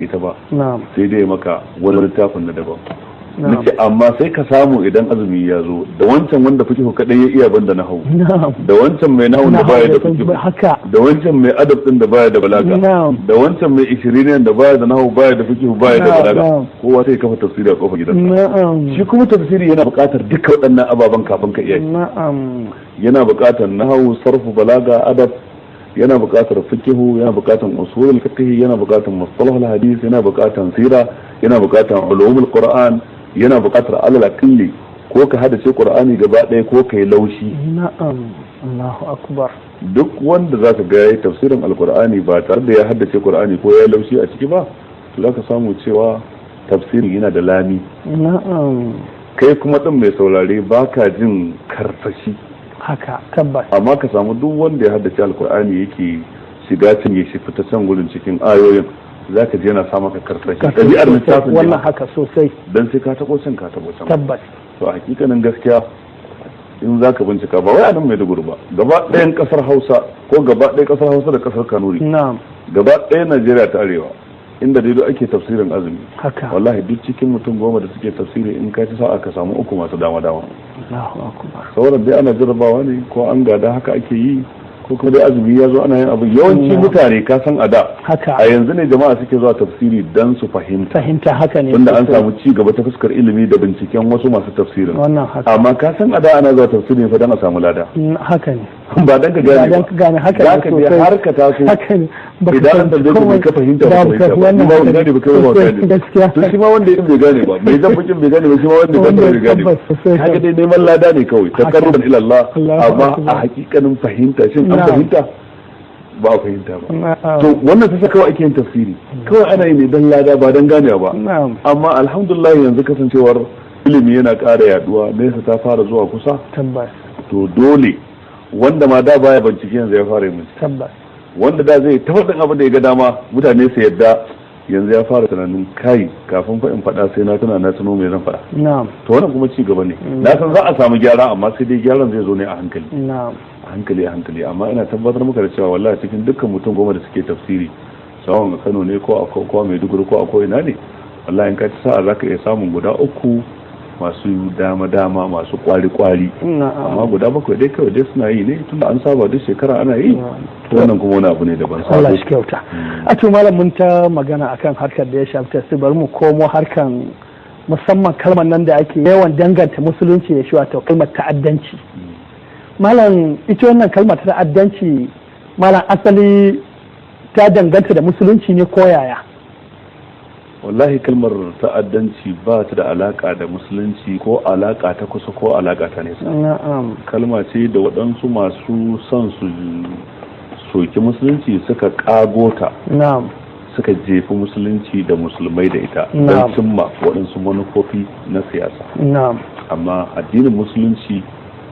ita ba. Na'am. Sai dai maka wani littafin na daban. Na'am. Nace amma sai ka samu idan azumi ya zo, da wancan wanda fiqhu kadai ya iya banda nahwu, Na'am. da wancan mai nahwu da baya da fiqhu, Haka. da wancan mai adab din da baya da balaga, Na'am. da wancan mai ishiriniyan da baya da nahwu, baya da fiqhu, baya da Na'am, balaga, na'am. kowa sai kafa tafsiri a kofar gidansa. Na'am. Shi kuma tafsiri yana buƙatar duka waɗannan ababen kafin ka iya shi. Na'am. Yana buƙatar nahwu, sarfu, balaga, adab, yana buƙatar fiqhu, yana buƙatar usulul fiqh, yana buƙatar mustalah al hadith, yana buƙatar sira, yana buƙatar ulumul qur'an, yana buƙatar alal aqalli ko ka hadace Qur'ani gaba ɗaya ko ka yi laushi. Na'am, Allahu akbar. Duk wanda zaka ga yayi tafsirin Alqur'ani ba tare da ya haddace Qur'ani ko ya yi laushi a ciki ba, to zaka samu cewa tafsirin yana da lami. Na'am. Kai kuma din mai saurare baka jin karsashi. Haka, tabbas. Amma ka samu duk wanda ya haddace Alkur'ani yake shiga can, ya shi fita can gurin cikin ayoyin, zaka ji yana sa maka karsashi, ɗabi'ar littafin ne. Wannan haka sosai. Dan sai ka taɓo can, ka taɓo can. Tabbas. To a hakikanin gaskiya, in zaka bincika, ba wai a nan Maiduguri ba, gaba ɗayan ƙasar Hausa, ko gaba ɗayan ƙasar Hausa da ƙasar Kanuri, Na'am. gaba ɗayan Najeriya ta Arewa, inda dai ake tafsirin azumi, Haka. wallahi duk cikin mutum 10 da suke tafsiri, in ka ci sa'a ka samu uku masu dama dama. Allahu akbar. Sauran dai ana jarrabawa ne, ko an gada haka ake yi, ko kuma dai azumi ya zo ana yin abu. Yawanci mutane, ka san a da, Haka. a yanzu ne jama'a suke zuwa tafsiri dan su fahimta. Fahimta, haka ne. Tunda an sosai. samu ci gaba ta fuskar ilimi da binciken wasu masu tafsirin. Wannan haka. Amma ka san a da ana zuwa tafsiri fa dan a samu lada, Haka ne. ba dan ka Ba gane dan ba. ka gane, haka Za ne ka je sosai. har ka taso, Haka ne. Baka idan an fahimci tambaye ka komai. mai ka fahimta, ba Babu ka fahimta ba. wannan Ba haka gane ba, kai ba sosai, gane. Gaskiya. To shi ma wanda ya bai gane ba, mai jan bakin bai gane ba, shi ma wanda ya Wanda bai gane ba. tabbas sosai. Haka dai neman lada ne kawai, taqarruban ila Allah. Allahu Amma akbar. a hakikanin fahimta, shin an Na'am. fahimta? Ba a fahimta ba. Na'am. To wannan ta kawai ake yin tafsiri, kawai ana yi ne dan lada, ba dan ganewa ba. Na'am. Amma alhamdulillah, yanzu kasancewar ilimi yana ƙara yaduwa, nesa ta fara zuwa kusa, Tabbas. to dole wanda ma da baya bincike, yanzu ya fara yin bincike. Tabbas. Wanda da zai ta faɗin abin da ya ga dama mutane su yadda, yanzu ya fara tunanin, kai, kafin fa in faɗa sai na tuna, na tuno me zan faɗa. Na'am. To wannan kuma ci gaba ne. Na san za a samu gyara, amma sai dai gyaran zai zo ne a hankali, Na'am. a hankali, a hankali. Amma ina tabbatar maka da cewa wallahi cikin dukkan mutum 10 da suke tafsiri, sawan a Kano ne ko a ko a Maiduguri ko a ko ina ne, wallahi in ka ci sa'a zaka iya samun guda uku masu dama dama, masu kwari kwari. Na'am. Amma guda bakwai dai kawai dai suna yi ne tunda an saba duk shekara ana yi. To wannan kuma wani abu ne daban Allah sabo. shi kyauta. A to malam, mun ta magana akan harkar da ya shafi tafsir, bari mu komo harkan musamman kalmar nan da ake yawan danganta musulunci da shi, wato kalmar ta'addanci. Malam, ita wannan kalmar ta ta'addanci, malam, asali ta danganta da musulunci ne ko yaya? Wallahi kalmar ta'addanci ba ta da alaka da musulunci, ko alaka ta kusa ko alaka ta nesa. Na'am. Kalma ce da waɗansu masu son su soki musulunci suka ƙago ta, Na'am. suka jefi musulunci da musulmai da ita don cimma waɗansu manufofi na siyasa. Na'am. Amma addinin musulunci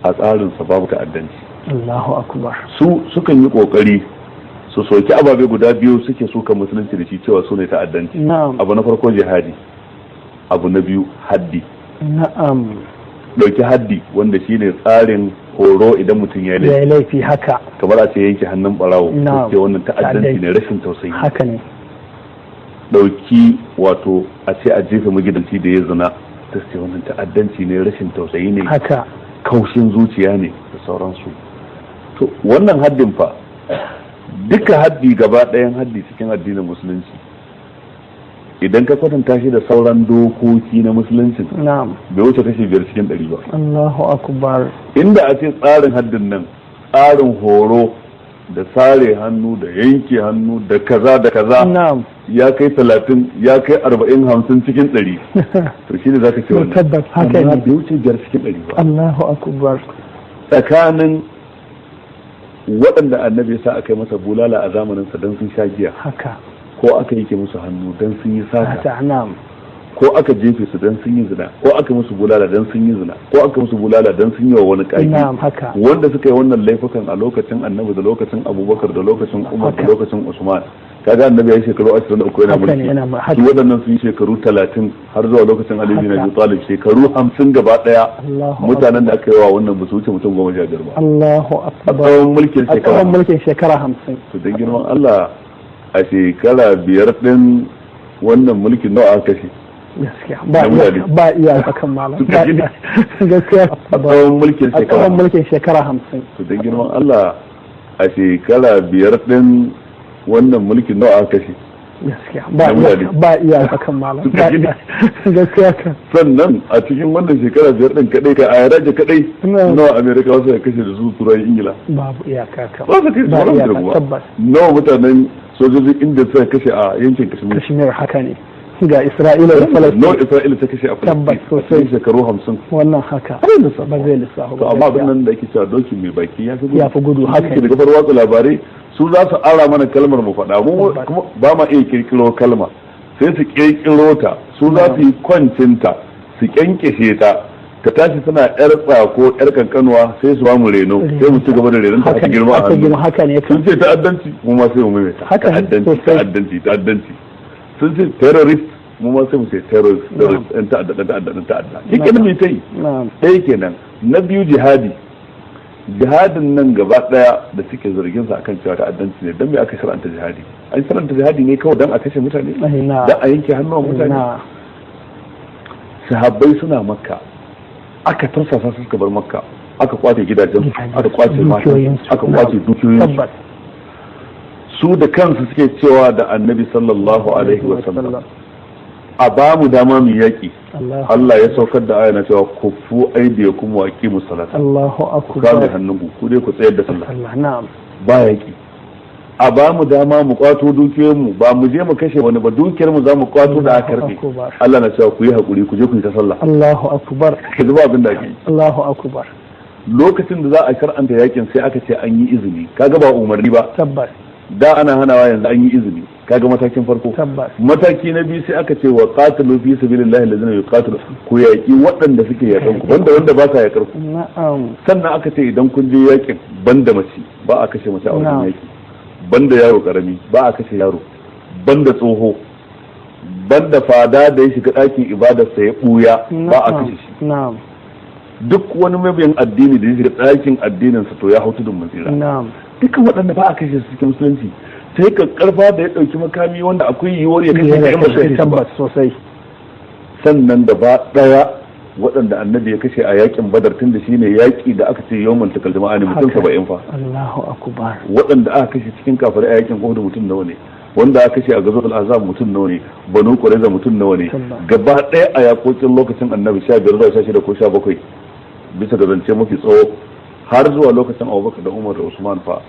a tsarinsa babu ta'addanci. Allahu akbar. Su sukan yi ƙoƙari su soki ababe guda biyu suke suka musulunci da shi cewa su ne ta'addanci. Na'am. Abu na farko jihadi, abu na biyu haddi. Na'am. Ɗauki haddi, wanda shine tsarin horo idan mutum ya yi Ya laifi, yi laifi, haka. Kamar a ce yanke hannun barawo, ce wannan ta'addanci ne, rashin tausayi. Haka ne. Ɗauki wato a ce a jefe magidanci da ya zina, ta ce wannan ta'addanci ne, rashin tausayi ne, Haka. kaushin zuciya ne da sauransu. To wannan haddin fa, duka haddi gaba ɗayan haddi cikin addinin musulunci, idan ka kwatanta shi da sauran dokoki na musulunci, Na'am. bai wuce kashi 5 cikin 100 ba. Allahu akbar. Inda a ce tsarin haddin nan, tsarin horo da sare hannu da yanke hannu da kaza da kaza, Na'am. ya kai 30, ya kai 40, 50 cikin 100, to shine zaka ce wannan. Tabbas, haka Amma ne. bai wuce 5 cikin 100 ba. Allahu akbar. Tsakanin waɗanda Annabi ya sa aka yi masa bulala a zamaninsa don sun sha giya, Haka. ko aka yanke musu hannu don sun yi sata, Haka, na'am. ko aka jefe su don sun yi zina, ko aka musu bulala don sun yi zina, ko aka musu bulala don sun yi wa wani ƙage, Na'am, haka. wanda suka yi wannan laifukan a lokacin Annabi da lokacin Abubakar da lokacin Umar da lokacin Usman, kaga Annabi ya yi shekaru 23 yana Haka ne, mulki, yana su waɗannan sun yi shekaru 30 har zuwa lokacin Ali bin Abi Talib, shekaru 50 gaba ɗaya, Allahu mutanen da aka yi wa wannan ba su wuce mutum 15 ba Allahu a akbar. tsawon mulkin A shekara tsawon mulkin shekara 50. To dan girman Allah, a shekara 5 din wannan mulkin nawa aka kashe? Gaskiya ba iya kan malam. Gaskiya a tsawon mulkin shekara. A tsawon mulkin shekara 50. To dan girman Allah, a shekara 5 din wannan mulkin nawa aka kashe? Gaskiya ba iya kan malam. Gaskiya kan. Sannan a cikin wannan shekara 5 din kadai ka a yaraje kadai nawa Amerika wasu ya kashe da su Turai Ingila? Babu iyaka kan. Ba su kashe ba iyaka tabbas. Nawa mutanen sojojin India suka kashe a yankin Kashmir? Kashmir haka ne. Ga Isra'ila da Falastin. Nawa Isra'ila ta kashe a Falastin? Tabbas sosai. Shekaru 50. Wannan haka. Ba zai lissafa ba. Amma abin nan da ake cewa doki mai baki ya fi gudu. Ya fi gudu haka. Da kafar watsa labarai su za su ara mana kalmar mu faɗa, mu kuma ba ma iya kirkiro kalma, sai su kirkiro ta, su za su yi kwancinta, su kyankyashe ta, ta tashi tana yar tsako yar kankanuwa, sai su ba mu reno, sai mu ci gaba da renon ta girma a hannu. Haka ne. Sun ce ta'addanci, mu ma sai mu maimaita. Ta'addanci, ta'addanci, ta'addanci. Sun ce terrorist, mu ma sai mu ce terrorist, terrorist, ɗan ta'adda, ɗan ta'adda, ɗan ta'adda. Shi kenan mai ta yi. Ɗaya kenan. Na biyu jihadi. Jihadin nan gaba daya da suke zargin sa akan cewa ta'addanci ne, dan me aka shar'anta jihadi? An shar'anta jihadi ne kawai dan a kashe mutane, dan a yanke hannuwan mutane. Sahabbai suna Makka, aka tursasa su suka bar Makka, aka kwace gidajen, aka kwace matan, aka kwace dukiyoyin su. Da kansu suke cewa da Annabi sallallahu alaihi wa sallam, a ba mu dama mu yaƙi. Allah ya saukar da aya na cewa kufu aidiyakum wa aqimu salata. Allahu akbar. Kame hannunku, ku dai ku tsayar da sallah. Na'am. Ba yaƙi. A ba mu dama mu kwato dukiyar mu, ba mu je mu kashe wani ba, dukiyar mu za mu kwato da aka karbe. Allah na cewa ku yi hakuri, ku je ku yi ta sallah. Allahu akbar. Ka zuba abin da ake yi. Allahu akbar. Lokacin da za a shar'anta yakin sai aka ce an yi izini, kaga ba umarni ba. Tabbas. Da ana hanawa, yanzu an yi izini, kaga matakin farko. Mataki na biyu sai aka ce wa qatilu fi sabilillahi allazina yuqatilu, ku yaki waɗanda suke yakan ku, banda wanda ba sa yakar ku. Na'am. Sannan aka ce idan kun je yakin, banda mace, ba a kashe mace a wajen yaki, banda yaro karami, ba a kashe yaro, banda tsoho, banda fada da ya shiga ɗakin ibadarsa ya buya, ba a kashe shi. Na'am. Duk wani mabiyan addini da ya shiga ɗakin addininsa to ya hau tudun mun tsira. Na'am. Dukkan waɗanda ba a kashe su cikin musulunci, sai ka karfa da ya ɗauki makami wanda akwai yiwuwar ya kashe ka kashe tabbas sosai. Sannan da ba ɗaya waɗanda Annabi ya kashe a yakin Badar, tun da shine yaƙi da aka ce yawmal takal jama'a ne, mutum 70 fa. Allahu akbar. Waɗanda aka kashe cikin kafirai a yakin Uhud mutum nawa ne? Wanda aka kashe a Gazatul Azab mutum nawa ne? Banu Qurayza mutum nawa ne? Gaba ɗaya a yakokin lokacin Annabi 15 zuwa 16 ko 17 bisa ga zance mafi tsawo, har zuwa lokacin Abubakar da Umar da Usman fa,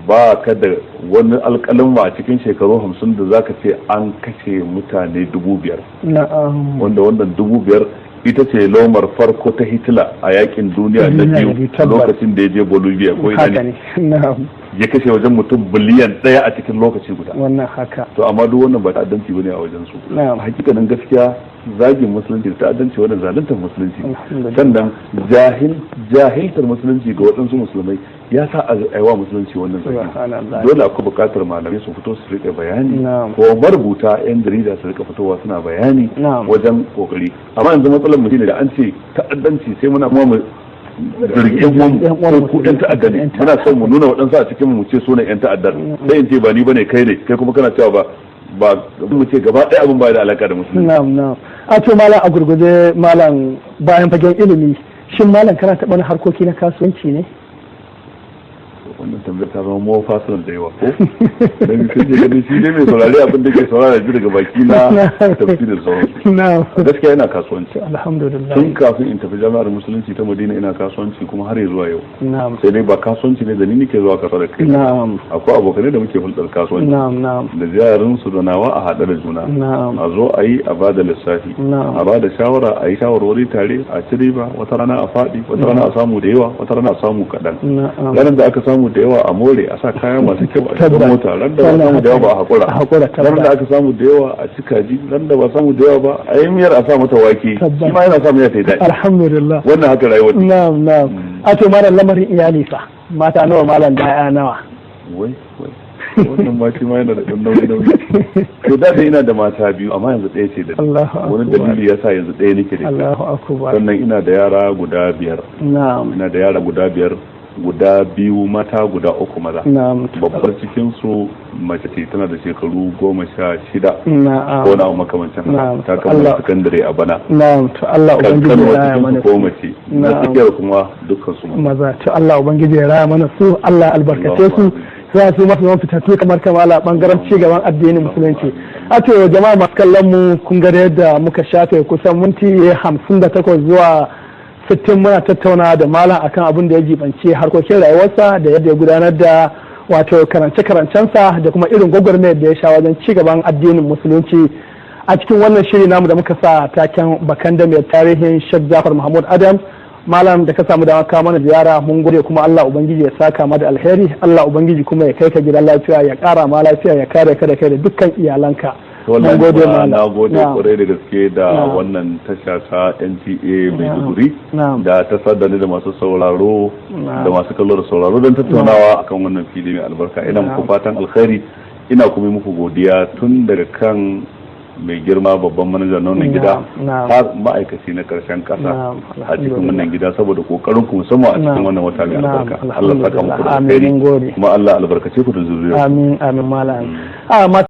ba ka da wani alƙalin a cikin shekaru 50 da zaka ce an kashe mutane 5,000. Na'am. Wanda wannan 5,000 ita ce lomar farko ta Hitler a yakin duniya na biyu, lokacin da ya je Bolivia ko ina ne. Ya kashe wajen mutum biliyan 1 a cikin lokaci guda. Wannan haka. To amma duk wannan ba ta'addanci bane a wajen su. Hakikanin gaskiya, zagin musulunci da ta'addanci wannan zaluntar musulunci. Sannan jahiltar musulunci ga waɗansu musulmai ya sa a aiwa musulunci wannan zargi. Dole akwai buƙatar malamai su fito su rika bayani, ko marubuta yan jarida su rika fitowa suna bayani wajen kokari. Amma yanzu matsalar mu shine da an ce ta'addanci sai muna kuma mu zargi yan uwan ku yan ta'adda ne, muna son mu nuna waɗansu a cikin mu ce su ne yan ta'addar, sai in ce ba ni bane kai ne, kai kuma kana cewa ba mu ce gaba ɗaya abin ba da alaka da musulunci. Na'am, na'am. A to malam, a gurguje malam, bayan fagen ilimi, shin malam kana taɓa wani harkoki na kasuwanci ne? Wannan tambayar ta zama mawa fasilan da yawa ko dan sai ke ganin shi ne mai saurare abin da ke saurara ji daga baki na tafsirin sauransu. Gaskiya ina kasuwanci. Alhamdulillah. Tun kafin in tafi Jami'ar Musulunci ta Madina ina kasuwanci, kuma har zuwa yau. Sai dai ba kasuwanci ne da ni nake zuwa kasuwa da kai. Akwai abokanai da muke hulɗar kasuwanci. Na'am. Da jarin su da nawa a haɗe da juna. A zo a yi a bada lissafi. A bada shawara, a yi shawarwari tare, a ci riba, wata rana a faɗi, wata rana a samu da yawa, wata rana a samu kaɗan. Ranar da aka samu da yawa a more, a sa kaya masu kyau a cikin mota. Ran da ba samu da yawa ba a haƙura. Ran da aka samu da yawa a ci kaji, ran da ba samu da yawa ba a yi miyar a sa mata wake, shi ma yana sa miya ta yi daɗi. Alhamdulillah. Wannan haka rayuwar. Na'am, na'am. A to malam, lamarin iyali fa, mata nawa malam, da ƴaƴa nawa? Wai wai, wannan ma shi ma yana da ɗan nauyi nauyi. To da dai ina da mata biyu, amma yanzu ɗaya ce da wani dalili ya sa yanzu ɗaya nake da ita. Allahu akbar. Sannan ina da yara guda 5. Na'am. Ina da yara guda 5. Guda biyu mata, guda uku maza. Babbar cikin su mace ce, tana da shekaru 16 ko na makamancin haka, ta kammala sakandare a bana. Na'am, to Allah ubangiji ya raya mana ko mace na tsakiyar kuma dukkan su maza. To Allah ubangiji ya raya mana su, Allah albarkace su, za su masu zama fitattu kamar kamala bangaren ci gaban addinin musulunci. A to jama'a masu kallon mu, kun ga yadda muka shafe kusan minti 58 zuwa 60 muna tattauna da malam akan abin da ya jibanci harkokin rayuwarsa da yadda ya gudanar da wato karance-karancensa da kuma irin gwagwarmayar da ya sha wajen ci gaban addinin musulunci a cikin wannan shiri namu da muka sa taken Bakan da mai tarihin Sheikh Jafar Mahmud Adam. Malam, da ka samu dama kawo mana ziyara, mun gode, kuma Allah ubangiji ya saka ma da alheri. Allah ubangiji kuma ya kai ka gidan lafiya, ya kara ma lafiya, ya kare ka da kai da dukkan iyalanka. Mun gode malam. Na gode kwarai da gaske da wannan tasha ta NTA Maiduguri da ta sadani da masu sauraro da masu kallo da sauraro don tattaunawa akan wannan fili mai albarka. Ina muku fatan alkhairi, ina kuma muku godiya tun daga kan mai girma babban manajan na wannan gida har ma'aikaci na karshen kasa a cikin wannan gida saboda kokarin ku, musamman a cikin wannan wata mai albarka. Allah saka muku da alkhairi, kuma Allah albarkace ku da zuriya. Amin, amin malam.